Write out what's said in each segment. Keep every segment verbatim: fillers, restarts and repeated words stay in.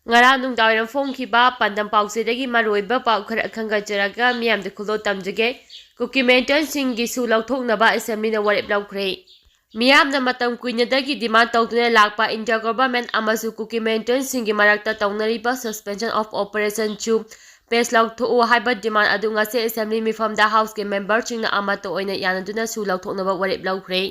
ꯉꯔꯥꯡ ꯅꯨꯡꯗꯥꯡꯋꯥꯏꯔꯝ ꯐꯣꯡꯈꯤꯕ ꯄꯥꯟꯗꯝ ꯄꯥꯎꯆꯦꯗꯒꯤ ꯃꯔꯨꯑꯣꯏꯕ ꯄꯥꯎ ꯈꯔ ꯈꯪꯒꯠꯆꯔꯒ ꯃꯤꯌꯥꯝꯗ ꯈꯨꯗꯣꯜ ꯇꯝꯖꯒꯦ꯫ ꯀꯨꯀꯤ ꯃꯤꯂꯤꯇꯦꯟꯠꯁꯤꯡꯒꯤ ꯁꯨ ꯂꯧꯊꯣꯛꯅꯕ ꯑꯦꯁꯦꯝꯕ꯭ꯂꯤꯅ ꯋꯥꯔꯦꯞ ꯂꯧꯈ꯭ꯔꯦ꯫ ꯃꯤꯌꯥꯝꯅ ꯃꯇꯝ ꯀꯨꯏꯅꯗꯒꯤ ꯗꯤꯃꯥꯟ ꯇꯧꯗꯨꯅ ꯂꯥꯛꯄ ꯏꯟꯗꯤꯌꯥ ꯒꯣꯚꯔꯟꯃꯦꯟꯠ ꯑꯃꯁꯨꯡ ꯀꯨꯀꯤ ꯃꯤꯂꯤꯇꯦꯟꯠꯁꯤꯡꯒꯤ ꯃꯔꯛꯇ ꯇꯧꯅꯔꯤꯕ suspension of operation ꯁꯨ ꯄꯦꯛꯁ ꯂꯧꯊꯣꯛꯎ ꯍꯥꯏꯕ ꯗꯤꯃꯥꯟ ꯑꯗꯨ ꯉꯁꯤ ꯑꯦꯁꯦꯝꯕ꯭ꯂꯤ ꯃꯤꯐꯝꯗ ꯍꯥꯎꯁꯀꯤ ꯃꯦꯝꯕꯔꯁꯤꯡꯅ ꯑꯃꯠꯇ ꯑꯣꯏꯅ ꯌꯥꯅꯗꯨꯅ ꯁꯨ ꯂꯧꯊꯣꯛꯅꯕ ꯋꯥꯔꯦꯞ ꯂꯧꯈ꯭ꯔꯦ꯫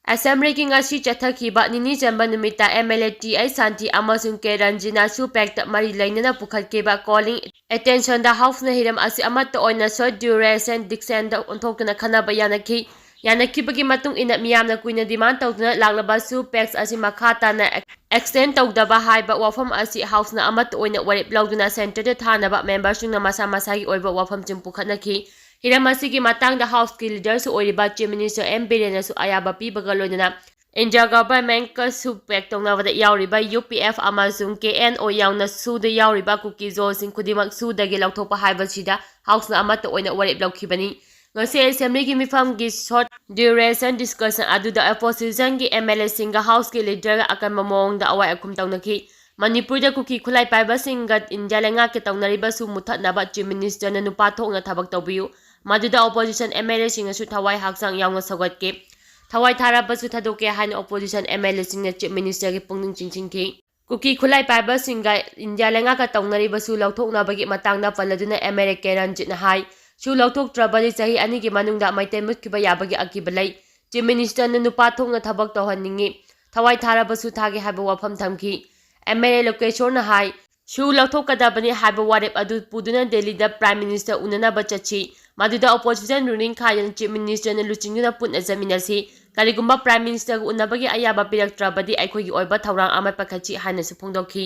ꯑꯦꯁꯦꯝꯕ꯭ꯂꯤꯒꯤ ꯉꯁꯤ ꯆꯠꯊꯈꯤꯕ ꯅꯤꯅꯤ ꯆꯟꯕ ꯅꯨꯃꯤꯠꯇ M L A T H Shanti ꯑꯃꯁꯨꯡ ꯀꯦ ꯔꯟꯖꯤꯅꯥꯁꯨ ꯄꯦꯛꯇ ꯃꯔꯤ ꯂꯩꯅꯅ ꯄꯨꯈꯠꯈꯤꯕ ꯀꯣꯂꯤꯡ ꯑꯦꯇꯦꯟꯁꯟꯗ ꯍꯥꯎꯁꯅ ꯍꯤꯔꯝ ꯑꯁꯤ ꯑꯃꯠꯇ ꯑꯣꯏꯅ ꯁꯣꯔꯠ ꯗ꯭ꯌꯨꯔꯦꯁꯟ ꯗꯤꯁꯀꯁꯟꯗ ꯑꯣꯟꯊꯣꯛꯇꯨꯅ ꯈꯟꯅꯕ ꯌꯥꯅꯈꯤ꯫ ꯌꯥꯅꯈꯤꯕꯒꯤ ꯃꯇꯨꯡ ꯏꯟꯅ ꯃꯤꯌꯥꯝꯅ ꯀꯨꯏꯅ ꯗꯤꯃꯥꯟ ꯇꯧꯗꯨꯅ ꯂꯥꯛꯂꯕꯁꯨ ꯄꯦꯛꯁ ꯑꯁꯤ ꯃꯈꯥ ꯇꯥꯅ ꯑꯦꯛꯁꯇꯦꯟ ꯇꯧꯗꯕ ꯍꯥꯏꯕ ꯋꯥꯐꯝ ꯑꯁꯤ ꯍꯥꯎꯁꯅ ꯑꯃꯠꯇ ꯑꯣꯏꯅ ꯋꯥꯔꯦꯞ ꯂꯧꯗꯨꯅ ꯁꯦꯟꯇꯔꯗ ꯊꯥꯅꯕ ꯃꯦꯝꯕꯔꯁꯤꯡꯅ ꯃꯁꯥ ꯃꯁꯥꯒꯤ ꯑꯣꯏꯕ ꯋꯥꯐꯝꯁꯤꯡ ꯄꯨꯈꯠꯅꯈꯤ꯫ ꯍꯤꯔꯝ ꯑꯁꯤꯒꯤ ꯃꯇꯥꯡꯗ ꯍꯥꯎꯁꯀꯤ ꯂꯤꯗꯔꯁꯨ ꯑꯣꯏꯔꯤꯕ ꯆꯤꯐ ꯃꯤꯅꯤꯁꯇꯔ ꯑꯦꯝ ꯕꯤꯔꯦꯟꯅꯁꯨ ꯑꯌꯥꯕ ꯄꯤꯕꯒ ꯂꯣꯏꯅꯅ ꯏꯟꯗꯤꯌꯥ ꯒꯚꯔꯟꯃꯦꯟꯠꯀꯁꯨ ꯄꯦꯛ ꯇꯧꯅꯕꯗ ꯌꯥꯎꯔꯤꯕ ꯌꯨ ꯄꯤ ꯑꯦꯐ ꯑꯃꯁꯨꯡ ꯀꯦ ꯑꯦꯟ ꯑꯣ ꯌꯥꯎꯅ ꯁꯨꯗ ꯌꯥꯎꯔꯤꯕ ꯀꯨꯀꯤ ꯖꯣꯟꯁꯤꯡ ꯈꯨꯗꯤꯡꯃꯛ ꯁꯨꯗꯒꯤ ꯂꯧꯊꯣꯛꯄ ꯍꯥꯏꯕꯁꯤꯗ ꯍꯥꯎꯁꯅ ꯑꯃꯠꯇ ꯑꯣꯏꯅ ꯋꯥꯔꯦꯞ ꯂꯧꯈꯤꯕꯅꯤ꯫ ꯉꯁꯤ ꯑꯦꯁꯦꯝꯕ꯭ꯂꯤꯒꯤ ꯃꯤꯐꯝꯒꯤ ꯁꯣꯔꯠ ꯗ꯭ꯌꯨꯔꯦꯁꯟ ꯗꯤꯁꯀꯁꯟ ꯑꯗꯨꯗ ꯑꯣꯄꯣꯖꯤꯁꯟꯒꯤ ꯑꯦꯝ ꯑꯦꯜ ꯑꯦꯁꯤꯡꯒ ꯍꯥꯎꯁꯀꯤ ꯂꯤꯗꯔꯒ ꯑꯀꯟꯕ ꯃꯑꯣꯡꯗ ꯑꯋꯥꯏ ꯑꯈꯨꯝ ꯇꯧꯅꯈꯤ꯫ ꯃꯅꯤꯄꯨꯔꯗ ꯀꯨꯀꯤ ꯈꯨꯠꯂꯥꯏ ꯄꯥꯏꯕꯁꯤꯡꯒ ꯏꯟꯗꯤꯌꯥ ꯂꯩꯉꯥꯛꯀꯤ ꯇꯧꯅꯔꯤꯕ ꯁꯨ ꯃꯨꯊꯠꯅꯕ ꯆꯤꯐ ꯃꯤꯅꯤꯁꯇꯔꯅ ꯅꯨꯄꯥ ꯊꯣꯛꯅ ꯊꯕꯛ ꯇꯧꯕꯤꯌꯨ꯫ ꯃꯗꯨꯗ ꯑꯣꯄꯣꯖꯤꯁꯟ ꯑꯦꯝ ꯑꯦꯜ ꯑꯦꯁꯤꯡꯅꯁꯨ ꯊꯋꯥꯏ ꯍꯛꯆꯥꯡ ꯌꯥꯎꯅ ꯁꯧꯒꯠꯈꯤ꯫ ꯊꯋꯥꯏ ꯊꯥꯔꯕꯁꯨ ꯊꯥꯗꯣꯛꯀꯦ ꯍꯥꯏꯅ ꯑꯣꯄꯣꯖꯤꯁꯟ ꯑꯦꯝ ꯑꯦꯜ ꯑꯦꯁꯤꯡꯅ ꯆꯤꯐ ꯃꯤꯅꯤꯁꯇꯔꯒꯤ ꯄꯨꯛꯅꯤꯡ ꯆꯤꯡꯁꯤꯟꯈꯤ꯫ ꯀꯨꯀꯤ ꯈꯨꯠꯂꯥꯏ ꯄꯥꯏꯕꯁꯤꯡꯒ ꯏꯟꯗꯤꯌꯥ ꯂꯩꯉꯥꯛꯀ ꯇꯧꯅꯔꯤꯕ ꯁꯨ ꯂꯧꯊꯣꯛꯅꯕꯒꯤ ꯃꯇꯥꯡꯗ ꯄꯜꯂꯗꯨꯅ ꯑꯦꯝ ꯑꯦꯜ ꯑꯦ ꯀꯦ ꯔꯟꯖꯤꯠꯅ ꯍꯥꯏ, ꯁꯨ ꯂꯧꯊꯣꯛꯇ꯭ꯔꯕꯗꯤ ꯆꯍꯤ ꯑꯅꯤꯒꯤ ꯃꯅꯨꯡꯗ ꯃꯩꯇꯩ ꯃꯨꯠꯈꯤꯕ ꯌꯥꯕꯒꯤ ꯑꯀꯤꯕ ꯂꯩ꯫ ꯆꯤꯐ ꯃꯤꯅꯤꯁꯇꯔꯅ ꯅꯨꯄꯥ ꯊꯣꯛꯅ ꯊꯕꯛ ꯇꯧꯍꯟꯅꯤꯡꯏ, ꯊꯋꯥꯏ ꯊꯥꯔꯕꯁꯨ ꯊꯥꯒꯦ ꯍꯥꯏꯕ ꯋꯥꯐꯝ ꯊꯝꯈꯤ꯫ ꯑꯦꯝ ꯑꯦꯜ ꯑꯦ ꯂꯣꯀꯦꯁꯣꯔꯅ ꯍꯥꯏ, ꯁꯨ ꯂꯧꯊꯣꯛꯀꯗꯕꯅꯤ ꯍꯥꯏꯕ ꯋꯥꯔꯦꯞ ꯑꯗꯨ ꯄꯨꯗꯨꯅ ꯗꯦꯜꯂꯤꯗ ꯄ꯭ꯔꯥꯏꯝ ꯃꯤꯅꯤꯁꯇꯔ ꯎꯅꯅꯕ ꯆꯠꯁꯤ꯫ ꯃꯗꯨꯗ ꯑꯣꯄꯣꯖꯤꯁꯟ ꯔꯨꯂꯤꯡ ꯈꯥꯏꯗꯅ ꯆꯤꯐ ꯃꯤꯅꯤꯁꯇꯔꯅ ꯂꯨꯆꯤꯡꯗꯨꯅ ꯄꯨꯟꯅ ꯆꯠꯃꯤꯟꯅꯁꯤ꯫ ꯀꯔꯤꯒꯨꯝꯕ ꯄ꯭ꯔꯥꯏꯝ ꯃꯤꯅꯤꯁꯇꯔꯒ ꯎꯅꯕꯒꯤ ꯑꯌꯥꯕ ꯄꯤꯔꯛꯇ꯭ꯔꯕꯗꯤ ꯑꯩꯈꯣꯏꯒꯤ ꯑꯣꯏꯕ ꯊꯧꯔꯥꯡ ꯑꯃ ꯄꯥꯏꯈꯠꯁꯤ ꯍꯥꯏꯅꯁꯨ ꯐꯣꯡꯗꯣꯛꯈꯤ꯫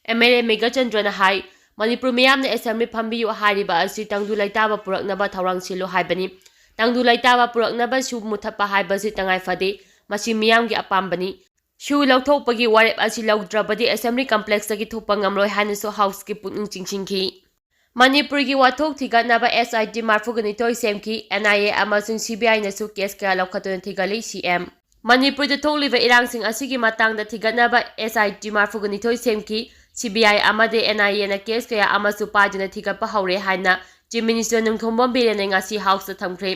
ꯑꯦꯝ ꯑꯦꯜ ꯑꯦ ꯃꯦꯘꯆꯟꯗ꯭ꯔꯅ ꯍꯥꯏ, ꯃꯅꯤꯄꯨꯔ ꯃꯤꯌꯥꯝꯅ ꯑꯦꯁꯦꯝꯕ꯭ꯂꯤ ꯐꯝꯕꯤꯌꯨ ꯍꯥꯏꯔꯤꯕ ꯑꯁꯤ ꯇꯪꯗꯨ ꯂꯩꯇꯥꯕ ꯄꯨꯔꯛꯅꯕ ꯊꯧꯔꯥꯡ ꯁꯤꯜꯂꯨ ꯍꯥꯏꯕꯅꯤ꯫ ꯇꯪꯗꯨ ꯂꯩꯇꯥꯕ ꯄꯨꯔꯛꯅꯕ ꯁꯨ ꯃꯨꯊꯠꯄ ꯍꯥꯏꯕꯁꯤ ꯇꯉꯥꯏ ꯐꯗꯦ꯫ ꯃꯁꯤ ꯃꯤꯌꯥꯝꯒꯤ ꯑꯄꯥꯝꯕꯅꯤ꯫ ꯁꯨ ꯂꯧꯊꯣꯛꯄꯒꯤ ꯋꯥꯔꯦꯞ ꯑꯁꯤ ꯂꯧꯗ꯭ꯔꯕꯗꯤ ꯑꯦꯁꯦꯝꯕ꯭ꯂꯤ ꯀꯝꯄ꯭ꯂꯦꯛꯁꯇꯒꯤ ꯊꯣꯛꯄ ꯉꯝꯂꯣꯏ ꯍꯥꯏꯅꯁꯨ ꯍꯥꯎꯁꯀꯤ ꯄꯨꯛꯅꯤꯡ ꯆꯤꯡꯁꯤꯟꯈꯤ꯫ ꯃꯅꯤꯄꯨꯔꯒꯤ ꯋꯥꯊꯣꯛ ꯊꯤꯒꯠꯅꯕ ꯑꯦꯁ ꯑꯥꯏ ꯇꯤ ꯃꯔꯤꯐꯨꯒ ꯅꯤꯊꯣꯏ ꯁꯦꯝꯈꯤ꯫ ꯑꯦꯟ ꯑꯥꯏ ꯑꯦ ꯑꯃꯁꯨꯡ ꯁꯤ ꯕꯤ ꯑꯥꯏꯅꯁꯨ ꯀꯦꯁ ꯀꯌꯥ ꯂꯧꯈꯠꯇꯨꯅ ꯊꯤꯒꯠꯂꯤ꯫ ꯁꯤ ꯑꯦꯝ꯫ ꯃꯅꯤꯄꯨꯔꯗ ꯊꯣꯛꯂꯤꯕ ꯏꯔꯥꯡꯁꯤꯡ ꯑꯁꯤꯒꯤ ꯃꯇꯥꯡꯗ ꯊꯤꯒꯠꯅꯕ ꯑꯦꯁ ꯑꯥꯏ ꯇꯤ ꯃꯔꯤꯐꯨꯒ ꯅꯤꯊꯣꯏ ꯁꯦꯝꯈꯤ꯫ ꯁꯤ ꯕꯤ ꯑꯥꯏ ꯑꯃꯗꯤ ꯑꯦꯟ ꯑꯥꯏ ꯑꯦꯅ ꯀꯦꯁ ꯀꯌꯥ ꯑꯃꯁꯨ ꯄꯥꯏꯗꯨꯅ ꯊꯤꯒꯠꯄ ꯍꯧꯔꯦ ꯍꯥꯏꯅ Chief Minister ꯅꯣꯡꯊꯣꯝꯕꯝ ꯕꯤꯔꯦꯟꯅ ꯉꯁꯤ ꯍꯥꯎꯁꯇ ꯊꯝꯈ꯭ꯔꯦ꯫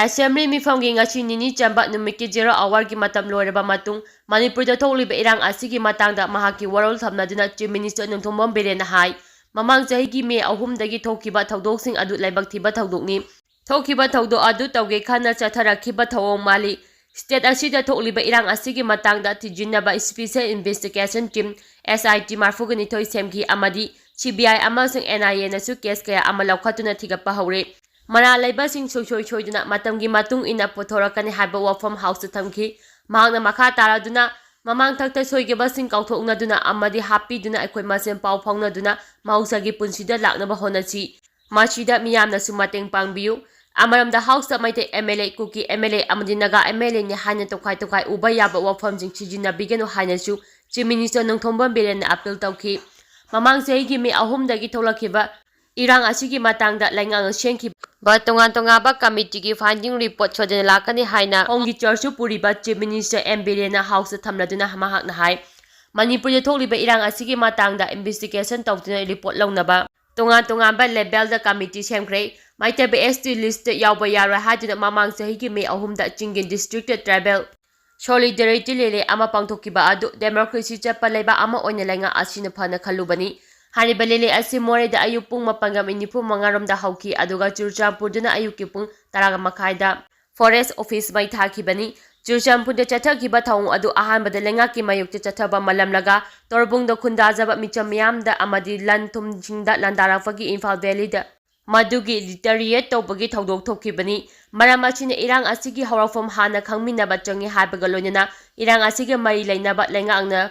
ꯑꯦꯁꯦꯝꯕ꯭ꯂꯤ ꯃꯤꯐꯝꯒꯤ ꯉꯁꯤ ꯅꯤꯅꯤ ꯆꯟꯕ ꯅꯨꯃꯤꯠꯀꯤ ꯖꯦꯔꯣ ꯑꯋꯥꯔꯒꯤ ꯃꯇꯝ ꯂꯣꯏꯔꯕ ꯃꯇꯨꯡ ꯃꯅꯤꯄꯨꯔꯗ ꯊꯣꯛꯂꯤꯕ ꯏꯔꯥꯡ ꯑꯁꯤꯒꯤ ꯃꯇꯥꯡꯗ ꯃꯍꯥꯛꯀꯤ ꯋꯥꯔꯣꯜ ꯊꯝꯅꯗꯨꯅ Chief Minister ꯅꯣꯡꯊꯣꯝꯕꯝ ꯕꯤꯔꯦꯟꯅ ꯍꯥꯏ, ꯃꯃꯥꯡ ꯆꯍꯤꯒꯤ ꯃꯦ ꯑꯍꯨꯝꯗꯒꯤ ꯊꯣꯛꯈꯤꯕ ꯊꯧꯗꯣꯛꯁꯤꯡ ꯑꯗꯨ ꯂꯥꯏꯕꯛ ꯊꯤꯕ ꯊꯧꯗꯣꯛꯅꯤ꯫ ꯊꯣꯛꯈꯤꯕ ꯊꯧꯗꯣꯛ ꯑꯗꯨ ꯇꯧꯒꯦ ꯈꯟꯅ ꯆꯠꯊꯔꯛꯈꯤꯕ ꯊꯧꯑꯣꯡ ꯃꯥꯜꯂꯤ꯫ State ꯑꯁꯤꯗ ꯊꯣꯛꯂꯤꯕ ꯏꯔꯥꯡ ꯑꯁꯤꯒꯤ ꯃꯇꯥꯡꯗ ꯊꯤꯖꯤꯟꯅꯕ Special Investigation Team, S I T, ꯃꯔꯤꯐꯨꯒ ꯅꯤꯊꯣꯏ ꯁꯦꯝꯈꯤ ꯑꯃꯗꯤ ꯁꯤ ꯕꯤ ꯑꯥꯏ ꯑꯃꯁꯨꯡ ꯑꯦꯟ ꯑꯥꯏ ꯑꯦꯅꯁꯨ ꯀꯦꯁ ꯀꯌꯥ ꯑꯃ ꯂꯧꯈꯠꯇꯨꯅ ꯊꯤꯒꯠꯄ ꯍꯧꯔꯦ꯫ ꯃꯔꯥꯜ ꯂꯩꯕꯁꯤꯡ ꯁꯨꯡꯁꯣꯏ ꯁꯣꯏꯗꯅ ꯃꯇꯝꯒꯤ ꯃꯇꯨꯡ ꯏꯟꯅ ꯄꯨꯊꯣꯔꯛꯀꯅꯤ ꯍꯥꯏꯕ ꯋꯥꯐꯝ ꯍꯥꯎꯁꯇ ꯊꯝꯈꯤ꯫ ꯃꯍꯥꯛꯅ ꯃꯈꯥ ꯇꯥꯔꯗꯨꯅ, ꯃꯃꯥꯡ ꯊꯛꯇ ꯁꯣꯏꯈꯤꯕꯁꯤꯡ ꯀꯥꯎꯊꯣꯛꯅꯗꯨꯅ ꯑꯃꯗꯤ ꯍꯥꯞꯄꯤꯗꯨꯅ ꯑꯩꯈꯣꯏ ꯃꯁꯦꯟ ꯄꯥꯎ ꯐꯥꯎꯅꯗꯨꯅ ꯃꯍꯧꯁꯥꯒꯤ ꯄꯨꯟꯁꯤꯗ ꯂꯥꯛꯅꯕ ꯍꯣꯠꯅꯁꯤ꯫ ꯃꯁꯤꯗ ꯃꯤꯌꯥꯝꯅꯁꯨ ꯃꯇꯦꯡ ꯄꯥꯡꯕꯤꯌꯨ꯫ ꯑꯃꯔꯣꯝꯗ ꯍꯥꯎꯁꯇ Meitei M L A, Kuki M L A ꯑꯃꯗꯤ ꯅꯥꯒꯥ ꯑꯦꯝ ꯑꯦꯜ ꯑꯦꯅꯤ ꯍꯥꯏꯅ ꯇꯣꯈꯥꯏ ꯇꯣꯈꯥꯏ ꯎꯕ ꯌꯥꯕ ꯋꯥꯐꯝꯁꯤꯡ ꯁꯤꯖꯤꯟꯅꯕꯤꯒꯅꯨ ꯍꯥꯏꯅꯁꯨ Chief Minister ꯅꯣꯡꯊꯣꯝꯕꯝ ꯕꯤꯔꯦꯟꯅ ꯑꯥꯄꯤꯜ ꯇꯧꯈꯤ꯫ ꯃꯃꯥꯡ ꯆꯍꯤꯒꯤ ꯃꯦ ꯑꯍꯨꯝꯗꯒꯤ ꯊꯣꯛꯂꯛꯈꯤꯕ ꯏꯔꯥꯡ ꯑꯁꯤꯒꯤ ꯃꯇꯥꯡꯗ ꯂꯩꯉꯥꯛꯅ ꯁꯦꯝꯈꯤꯕ ꯇꯣꯉꯥꯟ ꯇꯣꯉꯥꯟꯕ ꯀꯃꯤꯇꯤꯒꯤ finding report ꯁꯣꯏꯗꯅ ꯂꯥꯛꯀꯅꯤ ꯍꯥꯏꯅ ꯍꯣꯝꯒꯤ ꯆꯔꯆꯁꯨ ꯄꯨꯔꯤꯕ Chief Minister ꯑꯦꯝ ꯕꯤꯔꯦꯟꯅ ꯍꯥꯎꯁꯇ ꯊꯝꯂꯗꯨꯅ ꯃꯍꯥꯛꯅ ꯍꯥꯏ, ꯃꯅꯤꯄꯨꯔꯗ ꯊꯣꯛꯂꯤꯕ ꯏꯔꯥꯡ ꯑꯁꯤꯒꯤ ꯃꯇꯥꯡꯗ investigation ꯇꯧꯗꯨꯅ report ꯂꯧꯅꯕ ꯇꯣꯉꯥꯟ ꯇꯣꯉꯥꯟꯕ levelꯗ ꯀꯃꯤꯇꯤ ꯁꯦꯝꯈ꯭ꯔꯦ꯫ ꯃꯩꯇꯩꯕ S T listꯇ ꯌꯥꯎꯕ ꯌꯥꯔꯣꯏ ꯍꯥꯏꯗꯨꯅ ꯃꯃꯥꯡ ꯆꯍꯤꯒꯤ ꯃꯦ ꯑꯍꯨꯝꯗ ꯆꯤꯡꯒꯤ districtꯇ tribal solidarity rally ꯑꯃ ꯄꯥꯡꯊꯣꯛꯈꯤꯕ ꯑꯗꯨ democracy ꯆꯠꯄ ꯂꯩꯕꯥꯛ ꯑꯃ ꯑꯣꯏꯅ ꯂꯩꯉꯥꯛ ꯑꯁꯤꯅ ꯐꯅ ꯈꯜꯂꯨꯕꯅꯤ꯫ ꯍꯥꯏꯔꯤꯕ rally ꯑꯁꯤ ꯃꯣꯔꯦꯗ ꯑꯌꯨꯛ ꯄꯨꯡ ꯃꯥꯄꯟꯒ ꯃꯤꯅꯤꯠ ꯅꯤꯐꯨ ꯃꯉꯥ ꯔꯣꯝꯗ ꯍꯧꯈꯤ, ꯑꯗꯨꯒ ꯆꯨꯔꯆꯥꯟꯄꯨꯔꯗꯅ ꯑꯌꯨꯛꯀꯤ ꯄꯨꯡ ꯇꯔꯥꯒ ꯃꯈꯥꯏꯗ forest office ꯃꯩ ꯊꯥꯈꯤꯕꯅꯤ꯫ ꯆꯨꯔꯆꯥꯟꯄꯨꯔꯗ ꯆꯠꯊꯈꯤꯕ ꯊꯧꯑꯣꯡ ꯑꯗꯨ ꯑꯍꯥꯟꯕꯗ ꯂꯩꯉꯥꯛꯀꯤ ꯃꯥꯌꯣꯛꯇ ꯆꯠꯊꯕ ꯃꯥꯜꯂꯝꯂꯒ ꯇꯣꯔꯕꯨꯡꯗ ꯈꯨꯟꯗꯥꯖꯕ ꯃꯤꯆꯝ ꯃꯤꯌꯥꯝꯗ ꯑꯃꯗꯤ ꯂꯟ ꯊꯨꯝꯁꯤꯡꯗ ꯂꯥꯟꯗꯥꯔꯛꯄꯒꯤ ꯏꯝꯐꯥꯜ valleyꯗ ꯃꯗꯨꯒꯤ retaliate ꯇꯧꯕꯒꯤ ꯊꯧꯗꯣꯛ ꯊꯣꯛꯈꯤꯕꯅꯤ꯫ ꯃꯔꯝ ꯑꯁꯤꯅ ꯏꯔꯥꯡ ꯑꯁꯤꯒꯤ ꯍꯧꯔꯛꯐꯝ ꯍꯥꯟꯅ ꯈꯪꯃꯤꯟꯅꯕ ꯆꯪꯏ ꯍꯥꯏꯕꯒ ꯂꯣꯏꯅꯅ ꯏꯔꯥꯡ ꯑꯁꯤꯒ ꯃꯔꯤ ꯂꯩꯅꯕ ꯂꯩꯉꯥꯛꯅ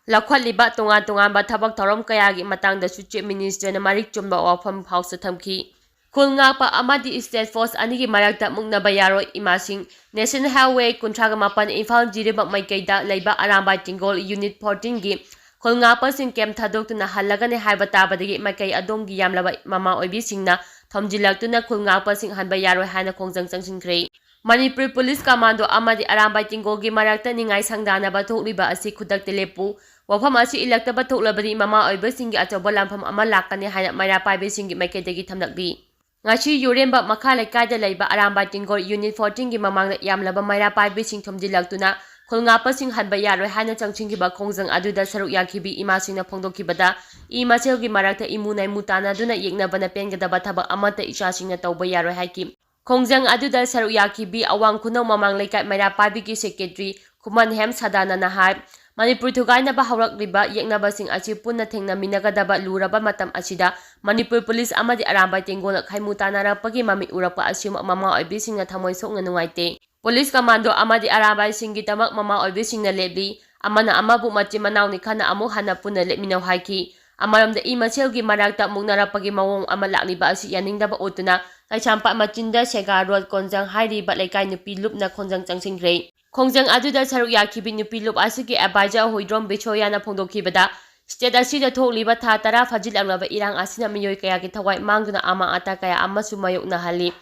ꯂꯧꯈꯠꯂꯤꯕ ꯇꯣꯉꯥꯟ ꯇꯣꯉꯥꯟꯕ ꯊꯕꯛ ꯊꯧꯔꯝ ꯀꯌꯥꯒꯤ ꯃꯇꯥꯡꯗꯁꯨ Chief Ministerꯅ ꯃꯔꯤꯛ ꯆꯨꯝꯕ ꯋꯥꯐꯝ ꯍꯥꯎꯁꯇ ꯊꯝꯈꯤ꯫ ꯈꯨꯜ ꯉꯥꯛꯄ ꯑꯃꯗꯤ state force ꯑꯅꯤꯒꯤ ꯃꯔꯛꯇ ꯃꯨꯛꯅꯕ ꯌꯥꯔꯣꯏ, ꯏꯃꯥꯁꯤꯡ꯫ National Highway ꯀꯨꯟꯊ꯭ꯔꯥꯒ ꯃꯥꯄꯟ ꯏꯝꯐꯥꯜ ꯖꯤꯔꯤꯕꯥꯝ ꯃꯥꯏꯀꯩꯗ ꯂꯩꯕ ꯑꯔꯥꯝꯕꯥꯏ ꯇꯤꯡꯒꯣꯜ unit fourteenꯒꯤ ꯈꯨꯜ ꯉꯥꯛꯄꯁꯤꯡ camp ꯊꯥꯗꯣꯛꯇꯨꯅ ꯍꯜꯂꯒꯅꯤ ꯍꯥꯏꯕ ꯇꯥꯕꯗꯒꯤ ꯃꯥꯏꯀꯩ ꯑꯗꯣꯝꯒꯤ ꯌꯥꯝꯂꯕ ꯃꯃꯥ ꯑꯣꯏꯕꯤꯁꯤꯡꯅ ꯊꯣꯝꯖꯤꯜꯂꯛꯇꯨꯅ ꯈꯨꯜ ꯉꯥꯛꯄꯁꯤꯡ ꯍꯟꯕ ꯌꯥꯔꯣꯏ ꯍꯥꯏꯅ ꯈꯣꯡꯖꯪ ꯆꯪꯁꯤꯟꯈ꯭ꯔꯦ꯫ ꯃꯅꯤꯄꯨꯔ Police Commando ꯑꯃꯗꯤ ꯑꯔꯥꯝꯕꯥꯏ ꯇꯤꯡꯒꯣꯜꯒꯤ ꯃꯔꯛꯇ ꯅꯤꯡꯉꯥꯏ ꯁꯪꯗꯥꯅꯕ ꯊꯣꯛꯂꯤꯕ ꯑꯁꯤ ꯈꯨꯗꯛꯇ ꯂꯦꯞꯄꯨ, ꯋꯥꯐꯝ ꯑꯁꯤ ꯏꯜꯂꯛꯇꯕ ꯊꯣꯛꯂꯕꯗꯤ ꯃꯃꯥ ꯑꯣꯏꯕꯁꯤꯡꯒꯤ ꯑꯆꯧꯕ ꯂꯥꯟꯐꯝ ꯑꯃ ꯂꯥꯛꯀꯅꯤ ꯍꯥꯏꯅ ꯃꯩꯔꯥ ꯄꯥꯏꯕꯤꯁꯤꯡꯒꯤ ꯃꯥꯏꯀꯩꯗꯒꯤ ꯊꯝꯂꯛꯂꯤ꯫ ꯉꯁꯤ ꯌꯨꯔꯦꯝꯕ ꯃꯈꯥ ꯂꯩꯀꯥꯏꯗ ꯂꯩꯕ ꯑꯔꯥꯝꯕꯥꯏ ꯇꯦꯡꯒꯣꯜ Unit fourteen ꯒꯤ ꯃꯃꯥꯡꯗ ꯌꯥꯝꯂꯕ ꯃꯩꯔꯥ ꯄꯥꯏꯕꯤꯁꯤꯡ ꯊꯣꯝꯖꯤꯜꯂꯛꯇꯨꯅ ꯈꯨꯜ ꯉꯥꯛꯄꯁꯤꯡ ꯍꯟꯕ ꯌꯥꯔꯣꯏ ꯍꯥꯏꯅ ꯆꯪꯁꯤꯟꯈꯤꯕ ꯈꯣꯡꯖꯪ ꯑꯗꯨꯗ ꯁꯔꯨꯛ ꯌꯥꯈꯤꯕꯤ ꯏꯃꯥꯁꯤꯡꯅ ꯐꯣꯡꯗꯣꯛꯈꯤꯕꯗ, ꯏ ꯃꯁꯦꯜꯒꯤ ꯃꯔꯛꯇ ꯏꯃꯨ ꯅꯥꯏꯃꯨ ꯇꯥꯟꯅꯗꯨꯅ ꯌꯦꯛꯅꯕꯅ ꯄꯦꯟꯒꯗꯕ ꯊꯕꯛ ꯑꯃꯠꯇ ꯏꯆꯥꯁꯤꯡꯅ ꯇꯧꯕ ꯌꯥꯔꯣꯏ ꯍꯥꯏꯈꯤ꯫ ꯈꯣꯡꯖꯪ ꯑꯗꯨꯗ ꯁꯔꯨꯛ ꯌꯥꯈꯤꯕꯤ ꯑꯋꯥꯡ ꯈꯨꯅꯧ ꯃꯃꯥꯡ ꯂꯩꯀꯥꯏ ꯃꯩꯔꯥ ꯄꯥꯏꯕꯤꯒꯤ Secretary ꯈꯨꯃꯟ ꯍꯦꯝ ꯁꯗꯥꯅꯅ ꯍꯥꯏ, ꯃꯅꯤꯄꯨꯔ ꯊꯨꯒꯥꯏꯅꯕ ꯍꯧꯔꯛꯂꯤꯕ ꯌꯦꯛꯅꯕꯁꯤꯡ ꯑꯁꯤ ꯄꯨꯟꯅ ꯊꯦꯡꯅꯃꯤꯟꯅꯒꯗꯕ ꯂꯨꯔꯕ ꯃꯇꯝ ꯑꯁꯤꯗ ꯃꯅꯤꯄꯨꯔ ꯄꯨꯂꯤꯁ ꯑꯃꯗꯤ ꯑꯔꯥꯝꯕꯥꯏ ꯇꯦꯡꯒꯣꯜꯅ ꯈꯥꯏꯃꯨ ꯇꯥꯟꯅꯔꯛꯄꯒꯤ ꯃꯃꯤ ꯎꯔꯛꯄ ꯑꯁꯤꯃꯛ ꯃꯃꯥ ꯑꯣꯏꯕꯤꯁꯤꯡꯅ ꯊꯃꯣꯏ ꯁꯣꯛꯅ ꯅꯨꯡꯉꯥꯏꯇꯦ꯫ ꯄꯨꯂꯤꯁ ꯀꯃꯥꯟꯗꯣ ꯑꯃꯗꯤ ꯑꯔꯥꯝꯕꯥꯏꯁꯤꯡꯒꯤꯗꯃꯛ ꯃꯃꯥ ꯑꯣꯏꯕꯤꯁꯤꯡꯅ ꯂꯦꯞꯂꯤ꯫ ꯑꯃꯅ ꯑꯃꯕꯨ ꯃꯆꯤꯟ ꯃꯅꯥꯎꯅꯤ ꯈꯟꯅ ꯑꯃꯨꯛ ꯍꯟꯅ ꯄꯨꯟꯅ ꯂꯦꯞꯃꯤꯟꯅꯧ ꯍꯥꯏꯈꯤ꯫ ꯑꯃꯔꯣꯝꯗ ꯏ ꯃꯁꯦꯜꯒꯤ ꯃꯔꯛꯇ ꯃꯨꯛꯅꯔꯛꯄꯒꯤ ꯃꯑꯣꯡ ꯑꯃ ꯂꯥꯛꯂꯤꯕ ꯑꯁꯤ ꯌꯥꯅꯤꯡꯗꯕ ꯎꯠꯇꯨꯅ ꯀꯩꯁꯥꯝꯄꯥꯠ ꯃꯆꯤꯟꯗ ꯁꯦꯒꯥ ꯔꯣꯗ ꯀꯣꯟꯖꯪ ꯍꯥꯏꯔꯤꯕ ꯂꯩꯀꯥꯏ ꯅꯨꯄꯤ ꯂꯨꯞꯅ ꯈꯣꯡꯖꯪ ꯆꯪꯁꯤꯟꯈ꯭ꯔꯦ꯫ ꯈꯣꯡꯖꯪ ꯑꯗꯨꯗ ꯁꯔꯨꯛ ꯌꯥꯈꯤꯕꯤ ꯅꯨꯄꯤ ꯂꯨꯞ ꯑꯁꯤꯒꯤ advisor ꯍꯨꯏꯗ꯭ꯔꯣꯝ ꯕꯤꯁꯣꯌꯥꯅ ꯐꯣꯡꯗꯣꯛꯈꯤꯕꯗ, state ꯑꯁꯤꯗ ꯊꯣꯛꯂꯤꯕ ꯊꯥ ꯇꯔꯥ ꯐꯥꯖꯤꯜꯂꯛꯂꯕ ꯏꯔꯥꯡ ꯑꯁꯤꯅ ꯃꯤꯑꯣꯏ ꯀꯌꯥꯒꯤ ꯊꯋꯥꯏ ꯃꯥꯡꯗꯨꯅ ꯑꯃꯥꯡ ꯑꯇꯥ ꯀꯌꯥ ꯑꯃꯁꯨ ꯃꯥꯌꯣꯛꯅꯍꯜꯂꯤ꯫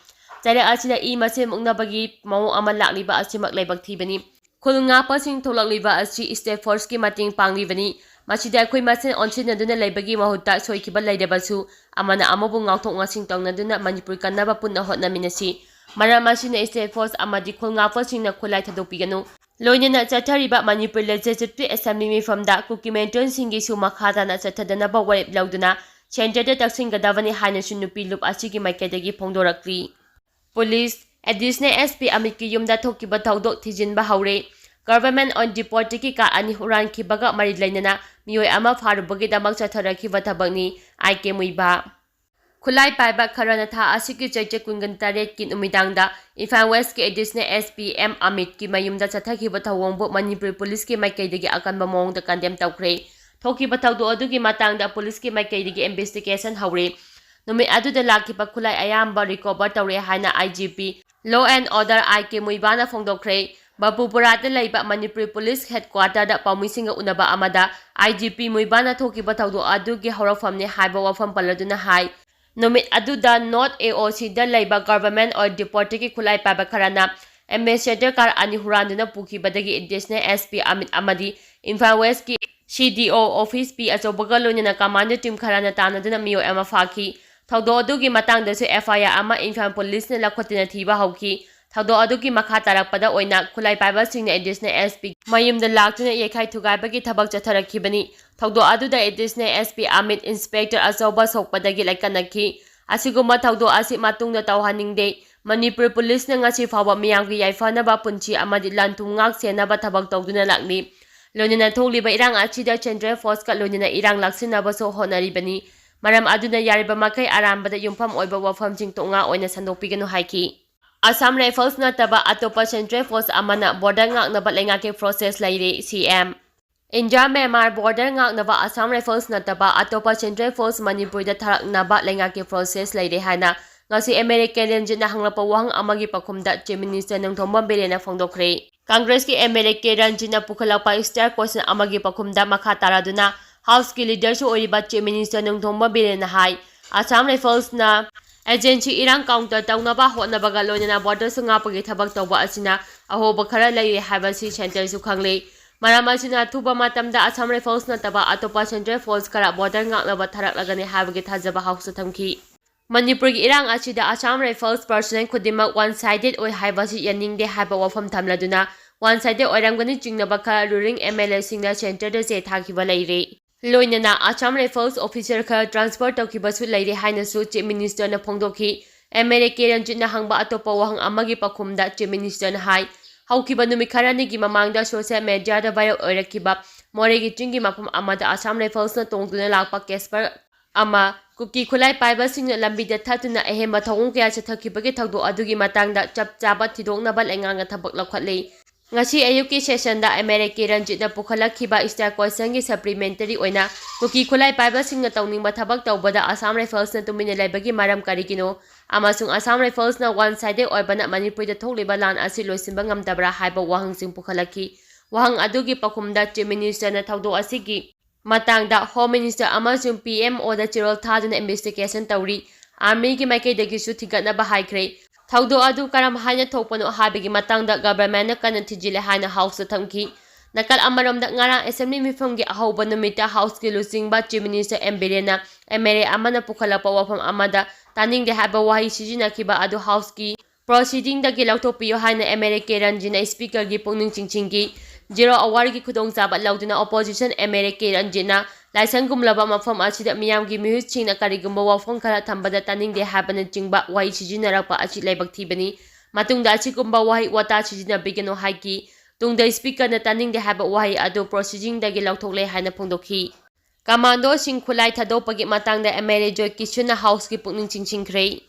ꯆꯩꯔꯛ ꯑꯁꯤꯗ ꯏ ꯃꯁꯦꯜ ꯃꯨꯛꯅꯕꯒꯤ ꯃꯑꯣꯡ ꯑꯃ ꯂꯥꯛꯂꯤꯕ ꯑꯁꯤꯃꯛ ꯂꯥꯏꯕꯛ ꯊꯤꯕꯅꯤ꯫ ꯈꯨꯜ ꯉꯥꯛꯄꯁꯤꯡ ꯊꯣꯛꯂꯛꯂꯤꯕ ꯑꯁꯤ state force ꯀꯤ ꯃꯇꯦꯡ ꯄꯥꯡꯂꯤꯕꯅꯤ꯫ ꯃꯁꯤꯗ ꯑꯩꯈꯣꯏ ꯃꯁꯦꯜ ꯑꯣꯟꯁꯤꯟꯅꯗꯨꯅ ꯂꯩꯕꯒꯤ ꯃꯍꯨꯠꯇ ꯁꯣꯏꯈꯤꯕ ꯂꯩꯔꯕꯁꯨ ꯑꯃꯅ ꯑꯃꯕꯨ ꯉꯥꯛꯊꯣꯛ ꯉꯥꯛꯁꯤꯟ ꯇꯧꯅꯗꯨꯅ ꯃꯅꯤꯄꯨꯔ ꯀꯟꯅꯕ ꯄꯨꯟꯅ ꯍꯣꯠꯅꯃꯤꯟꯅꯁꯤ꯫ ꯃꯔꯝ ꯑꯁꯤꯅ state force ꯑꯃꯗꯤ ꯈꯨꯜ ꯉꯥꯛꯄꯁꯤꯡꯅ ꯈꯨꯠꯂꯥꯏ ꯊꯥꯗꯣꯛꯄꯤꯒꯅꯨ꯫ ꯂꯣꯏꯅꯅ ꯆꯠꯊꯔꯤꯕ ꯃꯅꯤꯄꯨꯔ Legislative Assembly ꯃꯤꯐꯝꯗ ꯀꯨꯀꯤ ꯃꯦꯟꯇꯣꯟꯁꯤꯡꯒꯤꯁꯨ ꯃꯈꯥ ꯇꯥꯅ ꯆꯠꯊꯗꯅꯕ ꯋꯥꯔꯦꯞ ꯂꯧꯗꯨꯅ centre ꯗ ꯇꯛꯁꯤꯟꯒꯗꯕꯅꯤ ꯍꯥꯏꯅꯁꯨ ꯅꯨꯄꯤ ꯂꯨꯞ ꯑꯁꯤꯒꯤ ꯃꯥꯏꯀꯩꯗꯒꯤ ꯐꯣꯡꯗꯣꯔꯛꯂꯤ꯫ ꯄꯨꯂꯤꯁ, Additional SP ꯑꯃꯤꯠꯀꯤ ꯌꯨꯝꯗ ꯊꯣꯛꯈꯤꯕ ꯊꯧꯗꯣꯛ ꯊꯤꯖꯤꯟꯕ ꯍꯧꯔꯦ꯫ Government on Deportation ꯀꯤ card ꯑꯅꯤ ꯍꯨꯔꯥꯟꯈꯤꯕꯒ ꯃꯔꯤ ꯂꯩꯅꯅ ꯃꯤꯑꯣꯏ ꯑꯃ ꯐꯥꯔꯨꯕꯒꯤꯗꯃꯛ ꯆꯠꯊꯔꯛꯈꯤꯕ ꯊꯕꯛꯅꯤ꯫ ꯑꯥꯏ ꯀꯦ ꯃꯨꯏꯕꯥ꯫ ꯈꯨꯠꯂꯥꯏ ꯄꯥꯏꯕ ꯈꯔꯅ ꯊꯥ ꯑꯁꯤꯒꯤ ꯆꯩꯆꯠ ꯀꯨꯟꯒ ꯇꯔꯦꯠꯀꯤ ꯅꯨꯃꯤꯗꯥꯡꯗ ꯏꯝꯐꯥꯜ West ꯀꯤ Additional SP ꯑꯦꯝ ꯑꯃꯤꯠꯀꯤ ꯃꯌꯨꯝꯗ ꯆꯠꯊꯈꯤꯕ ꯊꯧꯑꯣꯡꯕꯨ ꯃꯅꯤꯄꯨꯔ ꯄꯨꯂꯤꯁꯀꯤ ꯃꯥꯏꯀꯩꯗꯒꯤ ꯑꯀꯟꯕ ꯃꯑꯣꯡꯗ condemn ꯇꯧꯈ꯭ꯔꯦ꯫ ꯊꯣꯛꯈꯤꯕ ꯊꯧꯗꯣꯛ ꯑꯗꯨꯒꯤ ꯃꯇꯥꯡꯗ ꯄꯨꯂꯤꯁꯀꯤ ꯃꯥꯏꯀꯩꯗꯒꯤ investigation ꯍꯧꯔꯦ꯫ ꯅꯨꯃꯤꯠ ꯑꯗꯨꯗ ꯂꯥꯛꯈꯤꯕ ꯈꯨꯠꯂꯥꯏ ꯑꯌꯥꯝꯕ recover ꯇꯧꯔꯦ ꯍꯥꯏꯅ I G P Law and Order ꯑꯥꯏ ꯀꯦ ꯃꯨꯏꯕꯥꯅ ꯐꯣꯡꯗꯣꯛꯈ꯭ꯔꯦ꯫ ꯕꯄꯨꯄꯨꯔꯥꯗ ꯂꯩꯕ ꯃꯅꯤꯄꯨꯔ ꯄꯨꯂꯤꯁ headquarter ꯗ ꯄꯥꯎꯃꯤꯁꯤꯡꯒ ꯎꯅꯕ ꯑꯃꯗ I G P ꯃꯨꯏꯕꯥꯅ ꯊꯣꯛꯈꯤꯕ ꯊꯧꯗꯣꯛ ꯑꯗꯨꯒꯤ ꯍꯧꯔꯛꯐꯝꯅꯤ ꯍꯥꯏꯕ ꯋꯥꯐꯝ ꯄꯜꯂꯗꯨꯅ ꯍꯥꯏ, ꯅꯨꯃꯤꯠ ꯑꯗꯨꯗ North A O C ꯗ ꯂꯩꯕ Government on Deportation ꯀꯤ ꯈꯨꯠꯂꯥꯏ ꯄꯥꯏꯕ ꯈꯔꯅ administrator card ꯑꯅꯤ ꯍꯨꯔꯥꯟꯗꯨꯅ ꯄꯨꯈꯤꯕꯗꯒꯤ Additional SP ꯑꯃꯤꯠ ꯑꯃꯗꯤ ꯏꯝꯐꯥꯜ West ꯀꯤ C D O office P ꯑꯆꯧꯕꯒ ꯂꯣꯏꯅꯅ commando team ꯈꯔꯅ ꯇꯥꯟꯅꯗꯨꯅ ꯃꯤꯑꯣꯏ ꯑꯃ ꯐꯥꯈꯤ꯫ ꯊꯧꯗꯣꯛ ꯑꯗꯨꯒꯤ ꯃꯇꯥꯡꯗꯁꯨ F I R ꯑꯃ ꯏꯝꯐꯥꯜ ꯄꯨꯂꯤꯁꯅ ꯂꯧꯈꯠꯇꯨꯅ ꯊꯤꯕ ꯍꯧꯈꯤ꯫ ꯊꯧꯗꯣꯛ ꯑꯗꯨꯒꯤ ꯃꯈꯥ ꯇꯥꯔꯛꯄꯗ ꯑꯣꯏꯅ ꯈꯨꯠꯂꯥꯏ ꯄꯥꯏꯕꯁꯤꯡꯅ Additional S P ꯃꯌꯨꯝꯗ ꯂꯥꯛꯇꯨꯅ ꯌꯩꯈꯥꯏ ꯊꯨꯒꯥꯏꯕꯒꯤ ꯊꯕꯛ ꯆꯠꯊꯔꯛꯈꯤꯕꯅꯤ꯫ ꯊꯧꯗꯣꯛ ꯑꯗꯨꯗ Additional S P Amit Inspector ꯑꯆꯧꯕ ꯁꯣꯛꯄꯗꯒꯤ ꯂꯩꯀꯠꯅꯈꯤ꯫ ꯑꯁꯤꯒꯨꯝꯕ ꯊꯧꯗꯣꯛ ꯑꯁꯤ ꯃꯇꯨꯡꯗ ꯇꯧꯍꯟꯅꯤꯡꯗꯦ꯫ ꯃꯅꯤꯄꯨꯔ ꯄꯨꯂꯤꯁꯅ ꯉꯁꯤ ꯐꯥꯎꯕ ꯃꯤꯌꯥꯝꯒꯤ ꯌꯥꯏꯐꯅꯕ, ꯄꯨꯟꯁꯤ ꯑꯃꯗꯤ ꯂꯟ ꯊꯨꯝ ꯉꯥꯛ ꯁꯦꯟꯅꯕ ꯊꯕꯛ ꯇꯧꯗꯨꯅ ꯂꯥꯛꯂꯤ꯫ ꯂꯣꯏꯅꯅ ꯊꯣꯛꯂꯤꯕ ꯏꯔꯥꯡ ꯑꯁꯤꯗ Central Forceꯀ ꯂꯣꯏꯅꯅ ꯏꯔꯥꯡ ꯂꯥꯛꯁꯤꯟꯅꯕꯁꯨ ꯍꯣꯠꯅꯔꯤꯕꯅꯤ꯫ ꯃꯔꯝ ꯑꯗꯨꯅ ꯌꯥꯔꯤꯕ ꯃꯈꯩ ꯑꯔꯥꯟꯕꯗ ꯌꯨꯝꯐꯝ ꯑꯣꯏꯕ ꯋꯥꯐꯝꯁꯤꯡ ꯇꯣꯉꯥ ꯑꯣꯏꯅ ꯁꯟꯗꯣꯛꯄꯤꯒꯅꯨ ꯍꯥꯏꯈꯤ꯫ Assam Rifles ꯅꯠꯇꯕ ꯑꯇꯣꯞꯄ Central Force ꯑꯃꯅ border ꯉꯥꯛꯅꯕ ꯂꯩꯉꯥꯛꯀꯤ forces ꯂꯩꯔꯦ, C M꯫ India Myanmar border ꯉꯥꯛꯅꯕ Assam Rifles ꯅꯠꯇꯕ ꯑꯇꯣꯞꯄ Central Force ꯃꯅꯤꯄꯨꯔꯗ ꯊꯥꯔꯛꯅꯕ ꯂꯩꯉꯥꯛꯀꯤ forces ꯂꯩꯔꯦ ꯍꯥꯏꯅ ꯉꯁꯤ M L A K ꯔꯟꯖꯤꯠꯅ ꯍꯪꯂꯛꯄ ꯋꯥꯍꯪ ꯑꯃꯒꯤ ꯄꯥꯎꯈꯨꯝꯗ Chief Minister Nongthombam ꯕꯤꯔꯦꯟꯅ ꯐꯣꯡꯗꯣꯛꯈ꯭ꯔꯦ꯫ Congressꯀꯤ M L A K ꯔꯟꯖꯤꯠꯅ ꯄꯨꯈꯠꯂꯛꯄ star question ꯑꯃꯒꯤ ꯄꯥꯎꯈꯨꯝꯗ ꯃꯈꯥ ꯇꯥꯔꯗꯨꯅ Houseꯀꯤ leaderꯁꯨ ꯑꯣꯏꯔꯤꯕ Chief Minister ꯅꯣꯡꯊꯣꯝꯕꯝ ꯕꯤꯔꯦꯟꯅ ꯍꯥꯏ, Assam Riflesꯅ agency ꯏꯔꯥꯡ counter ꯇꯧꯅꯕ ꯍꯣꯠꯅꯕꯒ ꯂꯣꯏꯅꯅ borderꯁꯨ ꯉꯥꯛꯄꯒꯤ ꯊꯕꯛ ꯇꯧꯕ ꯑꯁꯤꯅ ꯑꯍꯣꯕ ꯈꯔ ꯂꯩꯔꯦ ꯍꯥꯏꯕꯁꯤ centreꯁꯨ ꯈꯪꯂꯦ꯫ ꯃꯔꯝ ꯑꯁꯤꯅ ꯑꯊꯨꯕ ꯃꯇꯝꯗ Assam Rifles ꯅꯠꯇꯕ ꯑꯇꯣꯞꯄ Central Force ꯈꯔ border ꯉꯥꯛꯅꯕ ꯊꯥꯔꯛꯂꯒꯅꯤ ꯍꯥꯏꯕꯒꯤ ꯊꯥꯖꯕ Houseꯇ ꯊꯝꯈꯤ꯫ ꯃꯅꯤꯄꯨꯔꯒꯤ ꯏꯔꯥꯡ ꯑꯁꯤꯗ Assam Rifles personnel ꯈꯨꯗꯤꯡꯃꯛ one sided ꯑꯣꯏ ꯍꯥꯏꯕꯁꯤ ꯌꯥꯅꯤꯡꯗꯦ ꯍꯥꯏꯕ ꯋꯥꯐꯝ ꯊꯝꯂꯗꯨꯅ, one sided ꯑꯣꯏꯔꯝꯒꯅꯤ ꯆꯤꯡꯅꯕ ꯈꯔ ruling M L Aꯁꯤꯡꯅ centreꯗ ꯆꯦ ꯊꯥꯈꯤꯕ ꯂꯩꯔꯦ꯫ ꯂꯣꯏꯅꯅ Assam Rifles officer ꯈꯔ transfer ꯇꯧꯈꯤꯕꯁꯨ ꯂꯩꯔꯦ ꯍꯥꯏꯅꯁꯨ Chief Ministerꯅ ꯐꯣꯡꯗꯣꯛꯈꯤ꯫ M L A K ꯔꯟꯖꯤꯠꯅ ꯍꯪꯕ ꯑꯇꯣꯞꯄ ꯋꯥꯍꯪ ꯑꯃꯒꯤ ꯄꯥꯎꯈꯨꯝꯗ Chief Ministerꯅ ꯍꯥꯏ, ꯍꯧꯈꯤꯕ ꯅꯨꯃꯤꯠ ꯈꯔꯅꯤꯒꯤ ꯃꯃꯥꯡꯗ social mediaꯗ viral ꯑꯣꯏꯔꯛꯈꯤꯕ ꯃꯣꯔꯦꯒꯤ ꯆꯤꯡꯒꯤ ꯃꯐꯝ ꯑꯃꯗ Assam Riflesꯅ ꯇꯣꯡꯗꯨꯅ ꯂꯥꯛꯄ Casper ꯑꯃ ꯀꯨꯀꯤ ꯈꯨꯠꯂꯥꯏ ꯄꯥꯏꯕꯁꯤꯡꯅ ꯂꯝꯕꯤꯗ ꯊꯠꯇꯨꯅ ꯑꯍꯦꯟꯕ ꯊꯧꯑꯣꯡ ꯀꯌꯥ ꯆꯠꯊꯈꯤꯕꯒꯤ ꯊꯧꯗꯣꯛ ꯑꯗꯨꯒꯤ ꯃꯇꯥꯡꯗ ꯆꯞ ꯆꯥꯕ ꯊꯤꯗꯣꯛꯅꯕ ꯂꯩꯉꯥꯛꯅ ꯊꯕꯛ ꯂꯧꯈꯠꯂꯤ꯫ ꯉꯁꯤ ꯑꯌꯨꯛꯀꯤ sessionꯗ M L A K ꯔꯟꯖꯤꯠꯅ ꯄꯨꯈꯠꯂꯛꯈꯤꯕ star questionꯒꯤ supplementary ꯑꯣꯏꯅ ꯀꯨꯀꯤ ꯈꯨꯠꯂꯥꯏ ꯄꯥꯏꯕꯁꯤꯡꯅ ꯇꯧꯅꯤꯡꯕ ꯊꯕꯛ ꯇꯧꯕꯗ Assam Riflesꯅ ꯇꯨꯃꯤꯟꯅ ꯂꯩꯕꯒꯤ ꯃꯔꯝ ꯀꯔꯤꯒꯤꯅꯣ ꯑꯃꯁꯨꯡ Assam Riflesꯅ one sided ꯑꯣꯏꯕꯅ ꯃꯅꯤꯄꯨꯔꯗ ꯊꯣꯛꯂꯤꯕ ꯂꯥꯟ ꯑꯁꯤ ꯂꯣꯏꯁꯤꯟꯕ ꯉꯝꯗꯕ꯭ꯔꯥ ꯍꯥꯏꯕ ꯋꯥꯍꯪꯁꯤꯡ ꯄꯨꯈꯠꯂꯛꯈꯤ꯫ ꯋꯥꯍꯪ ꯑꯗꯨꯒꯤ ꯄꯥꯎꯈꯨꯝꯗ Chief Ministerꯅ ꯊꯧꯗꯣꯛ ꯑꯁꯤꯒꯤ ꯃꯇꯥꯡꯗ Home Minister ꯑꯃꯁꯨꯡ P M Oꯗ ꯆꯦꯔꯣꯜ ꯊꯥꯗꯨꯅ investigation ꯇꯧꯔꯤ꯫ Armyꯒꯤ ꯃꯥꯏꯀꯩꯗꯒꯤꯁꯨ ꯊꯤꯒꯠꯅꯕ ꯍꯥꯏꯈ꯭ꯔꯦ꯫ ꯊꯧꯗꯣꯛ ꯑꯗꯨ ꯀꯔꯝ ꯍꯥꯏꯅ ꯊꯣꯛꯄꯅꯣ ꯍꯥꯏꯕꯒꯤ ꯃꯇꯥꯡꯗ governmentꯅ ꯀꯟꯅ ꯊꯤꯖꯤꯜꯂꯦ ꯍꯥꯏꯅ Houseꯇ ꯊꯝꯈꯤ꯫ ꯅꯥꯀꯜ ꯑꯃꯔꯣꯝꯗ, ꯉꯔꯥꯡ Assembly ꯃꯤꯐꯝꯒꯤ ꯑꯍꯧꯕ ꯅꯨꯃꯤꯠꯇ Houseꯀꯤ ꯂꯨꯆꯤꯡꯕ Chief Minister M Birenꯅ MLA ꯑꯃꯅ ꯄꯨꯈꯠꯂꯛꯄ ꯋꯥꯐꯝ ꯑꯃꯗ ꯇꯥꯅꯤꯡꯗꯦ ꯍꯥꯏꯕ ꯋꯥꯍꯩ ꯁꯤꯖꯤꯟꯅꯈꯤꯕ ꯑꯗꯨ Houseꯀꯤ proceedingꯗꯒꯤ ꯂꯧꯊꯣꯛꯄꯤꯌꯨ ꯍꯥꯏꯅ MLA K Ranjitꯅ Speakerꯒꯤ ꯄꯨꯛꯅꯤꯡ ꯆꯤꯡꯁꯤꯟꯈꯤ꯫ Zero hourꯒꯤ ꯈꯨꯗꯣꯡꯆꯥꯕ ꯂꯧꯗꯨꯅ opposition MLA K Ranjitꯅ ꯂꯥꯏꯁꯪꯒꯨꯝꯂꯕ ꯃꯐꯝ ꯑꯁꯤꯗ ꯃꯤꯌꯥꯝꯒꯤ ꯃꯤꯍꯨꯠꯁꯤꯡꯅ ꯀꯔꯤꯒꯨꯝꯕ ꯋꯥꯐꯝ ꯈꯔ ꯊꯝꯕꯗ ꯇꯥꯅꯤꯡꯗꯦ ꯍꯥꯏꯕꯅꯆꯤꯡꯕ ꯋꯥꯍꯩ ꯁꯤꯖꯤꯟꯅꯔꯛꯄ ꯑꯁꯤ ꯂꯥꯏꯕꯛ ꯊꯤꯕꯅꯤ꯫ ꯃꯇꯨꯡꯗ ꯑꯁꯤꯒꯨꯝꯕ ꯋꯥꯍꯩ ꯋꯥꯇꯥ ꯁꯤꯖꯤꯟꯅꯕꯤꯒꯅꯨ ꯍꯥꯏꯈꯤ꯫ ꯇꯨꯡꯗ Speakerꯅ ꯇꯥꯅꯤꯡꯗꯦ ꯍꯥꯏꯕ ꯋꯥꯍꯩ ꯑꯗꯨ proceedingꯗꯒꯤ ꯂꯧꯊꯣꯛꯂꯦ ꯍꯥꯏꯅ ꯐꯣꯡꯗꯣꯛꯈꯤ꯫ Commandoꯁꯤꯡ ꯈꯨꯠꯂꯥꯏ ꯊꯥꯗꯣꯛꯄꯒꯤ ꯃꯇꯥꯡꯗ MLA Joy Kishanꯅ Houseꯀꯤ ꯄꯨꯛꯅꯤꯡ ꯆꯤꯡꯁꯤꯟꯈ꯭ꯔꯦ꯫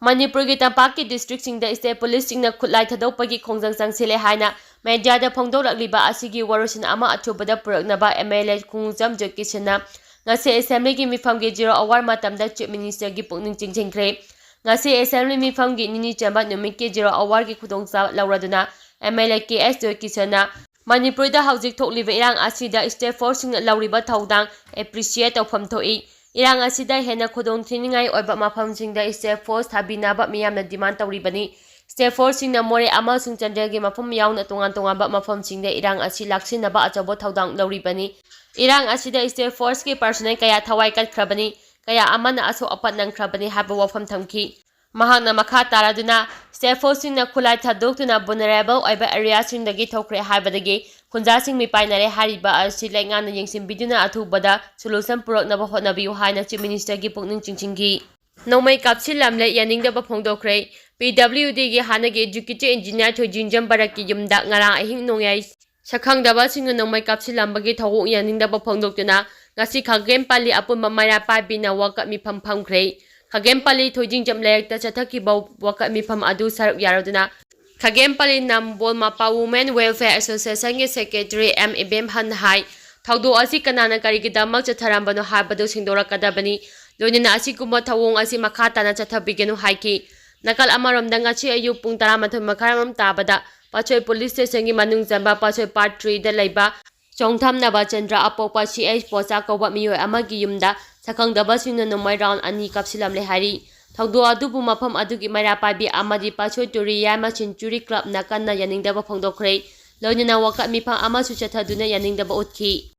ꯃꯅꯤꯄꯨꯔꯒꯤ ꯇꯝꯄꯥꯛꯀꯤ districtꯁꯤꯡꯗ state policeꯁꯤꯡꯅ ꯈꯨꯠꯂꯥꯏ ꯊꯥꯗꯣꯛꯄꯒꯤ ꯈꯣꯡꯖꯪ ꯆꯪꯁꯤꯜꯂꯦ ꯍꯥꯏꯅ mediaꯗ ꯐꯣꯡꯗꯣꯔꯛꯂꯤꯕ ꯑꯁꯤꯒꯤ ꯋꯥꯔꯣꯏꯁꯤꯟ ꯑꯃ ꯑꯊꯨꯕꯗ ꯄꯨꯔꯛꯅꯕ MLA ꯈꯣꯡꯖꯝ Joy Kishanꯅ ꯉꯁꯤ Assemblyꯒꯤ ꯃꯤꯐꯝꯒꯤ zero hour ꯃꯇꯝꯗ Chief Ministerꯒꯤ ꯄꯨꯛꯅꯤꯡ ꯆꯤꯡꯁꯤꯟꯈ꯭ꯔꯦ꯫ ꯉꯁꯤ Assembly ꯃꯤꯐꯝꯒꯤ ꯅꯤꯅꯤ ꯆꯟꯕ ꯅꯨꯃꯤꯠꯀꯤ zero hourꯒꯤ ꯈꯨꯗꯣꯡꯆꯥꯕ ꯂꯧꯔꯗꯨꯅ MLA K S Joy Kishanꯅ ꯃꯅꯤꯄꯨꯔꯗ ꯍꯧꯖꯤꯛ ꯊꯣꯛꯂꯤꯕ ꯏꯔꯥꯡ ꯑꯁꯤꯗ state forceꯁꯤꯡꯅ ꯂꯧꯔꯤꯕ ꯊꯧꯗꯥꯡ appreciate ꯇꯧꯐꯝ ꯊꯣꯛꯏ꯫ ꯏꯔꯥꯡ ꯑꯁꯤꯗ ꯍꯦꯟꯅ ꯈꯨꯗꯣꯡ ꯊꯤꯅꯤꯡꯉꯥꯏ ꯑꯣꯏꯕ ꯃꯐꯝꯁꯤꯡꯗ state force ꯊꯥꯕꯤꯅꯕ ꯃꯤꯌꯥꯝꯅ demand ꯇꯧꯔꯤꯕꯅꯤ꯫ State forceꯁꯤꯡꯅ ꯃꯣꯔꯦ ꯑꯃꯁꯨꯡ ꯆꯥꯟꯗꯦꯜꯒꯤ ꯃꯐꯝ ꯌꯥꯎꯅ ꯇꯣꯉꯥꯟ ꯇꯣꯉꯥꯟꯕ ꯃꯐꯝꯁꯤꯡꯗ ꯏꯔꯥꯡ ꯑꯁꯤ ꯂꯥꯛꯁꯤꯟꯅꯕ ꯑꯆꯧꯕ ꯊꯧꯗꯥꯡ ꯂꯧꯔꯤꯕꯅꯤ꯫ ꯏꯔꯥꯡ ꯑꯁꯤꯗ state forceꯀꯤ personnel ꯀꯌꯥ ꯊꯋꯥꯏ ꯀꯠꯈ꯭ꯔꯕꯅꯤ, ꯀꯌꯥ ꯑꯃꯅ ꯑꯁꯣꯛ ꯑꯄꯟ ꯅꯪꯈ꯭ꯔꯕꯅꯤ ꯍꯥꯏꯕ ꯋꯥꯐꯝ ꯊꯝꯈꯤ꯫ ꯃꯍꯥꯛꯅ ꯃꯈꯥ ꯇꯥꯔꯗꯨꯅ, state forceꯁꯤꯡꯅ ꯈꯨꯠꯂꯥꯏ ꯊꯥꯗꯣꯛꯇꯨꯅ vulnerable ꯑꯣꯏꯕ areaꯁꯤꯡꯗꯒꯤ ꯊꯣꯛꯈ꯭ꯔꯦ ꯍꯥꯏꯕꯗꯒꯤ ꯈꯨꯟꯖꯥꯁꯤꯡ ꯃꯤꯄꯥꯏꯅꯔꯦ ꯍꯥꯏꯔꯤꯕ ꯑꯁꯤ ꯂꯩꯉꯥꯛꯅ ꯌꯦꯡꯁꯤꯟꯕꯤꯗꯨꯅ ꯑꯊꯨꯕꯗ solution ꯄꯨꯔꯛꯅꯕ ꯍꯣꯠꯅꯕꯤꯌꯨ ꯍꯥꯏꯅ Chief Ministerꯒꯤ ꯄꯨꯛꯅꯤꯡ ꯆꯤꯡꯁꯤꯟꯈꯤ꯫ ꯅꯣꯡꯃꯩ ꯀꯥꯞꯁꯤꯜꯂꯝꯂꯦ, ꯌꯥꯅꯤꯡꯗꯕ ꯐꯣꯡꯗꯣꯛꯈ꯭ꯔꯦ꯫ PWDꯒꯤ ꯍꯥꯟꯅꯒꯤ Executive Engineer ꯊꯣꯏꯖꯤꯡꯖꯝ ꯚꯥꯔꯠꯀꯤ ꯌꯨꯝꯗ ꯉꯔꯥꯡ ꯑꯍꯤꯡ ꯅꯣꯡꯌꯥꯏ ꯁꯛꯈꯪꯗꯕꯁꯤꯡꯅ ꯅꯣꯡꯃꯩ ꯀꯥꯞꯁꯤꯜꯂꯝꯕꯒꯤ ꯊꯧꯑꯣꯡ ꯌꯥꯅꯤꯡꯗꯕ ꯐꯣꯡꯗꯣꯛꯇꯨꯅ ꯉꯁꯤ ꯈꯥꯒꯦꯝꯄꯜꯂꯤ ꯑꯄꯨꯟꯕ ꯃꯩꯔꯥ ꯄꯥꯏꯕꯤꯅ ꯋꯥꯀꯠ ꯃꯤꯐꯝ ꯐꯝꯈ꯭ꯔꯦ꯫ ꯈꯥꯒꯦꯝꯄꯜꯂꯤ ꯊꯣꯏꯖꯤꯡꯖꯝ ꯂꯩꯔꯛꯇ ꯆꯠꯊꯈꯤꯕ ꯋꯥꯀꯠ ꯃꯤꯐꯝ ꯑꯗꯨ ꯁꯔꯨꯛ ꯌꯥꯔꯗꯨꯅ ꯈꯥꯒꯦꯝꯄꯜꯂꯤ ꯅꯝꯕꯣꯜ ꯃꯄꯥ Women Welfare Associationꯒꯤ Secretary M ꯏꯕꯦꯝꯍꯟ ꯍꯥꯏ, ꯊꯧꯗꯣꯛ ꯑꯁꯤ ꯀꯅꯥꯅ ꯀꯔꯤꯒꯤꯗꯃꯛ ꯆꯠꯊꯔꯝꯕꯅꯣ ꯍꯥꯏꯕꯗꯨ ꯁꯦꯡꯗꯣꯔꯛꯀꯗꯕꯅꯤ꯫ ꯂꯣꯏꯅꯅ ꯑꯁꯤꯒꯨꯝꯕ ꯊꯧꯑꯣꯡ ꯑꯁꯤ ꯃꯈꯥ ꯇꯥꯅ ꯆꯠꯊꯕꯤꯒꯅꯨ ꯍꯥꯏꯈꯤ꯫ ꯅꯥꯀꯜ ꯑꯃꯔꯣꯝꯗ, ꯉꯁꯤ ꯑꯌꯨꯛ ꯄꯨꯡ ꯇꯔꯥꯃꯥꯊꯣꯏ ꯃꯈꯥꯏꯔꯣꯝ ꯇꯥꯕꯗ ꯄꯥꯠꯁꯣꯏ police stationꯒꯤ ꯃꯅꯨꯡ ꯆꯟꯕ ꯄꯥꯠꯁꯣꯏ part threeꯗ ꯂꯩꯕ ꯆꯣꯡꯊꯝꯅꯕ ꯆꯟꯗ꯭ꯔ ꯑꯄꯣꯛꯄ C H ꯄꯣꯆꯥ ꯀꯧꯕ ꯃꯤꯑꯣꯏ ꯑꯃꯒꯤ ꯌꯨꯝꯗ ꯁꯛꯈꯪꯗꯕꯁꯤꯡꯅ ꯅꯣꯡꯃꯩ round ꯑꯅꯤ ꯀꯥꯞꯁꯤꯜꯂꯝꯂꯦ ꯍꯥꯏꯔꯤ꯫ ꯊꯧꯗꯣꯛ ꯑꯗꯨꯕꯨ ꯃꯐꯝ ꯑꯗꯨꯒꯤ ꯃꯩꯔꯥ ꯄꯥꯏꯕꯤ ꯑꯃꯗꯤ ꯄꯥꯠꯁꯣꯏ ꯇꯨꯔꯤ ꯌꯥꯏꯃ century clubꯅ ꯀꯟꯅ ꯌꯥꯅꯤꯡꯗꯕ ꯐꯣꯡꯗꯣꯛꯈ꯭ꯔꯦ꯫ ꯂꯣꯏꯅꯅ ꯋꯥꯀꯠ ꯃꯤꯐꯝ ꯑꯃꯁꯨ ꯆꯠꯊꯗꯨꯅ ꯌꯥꯅꯤꯡꯗꯕ ꯎꯠꯈꯤ꯫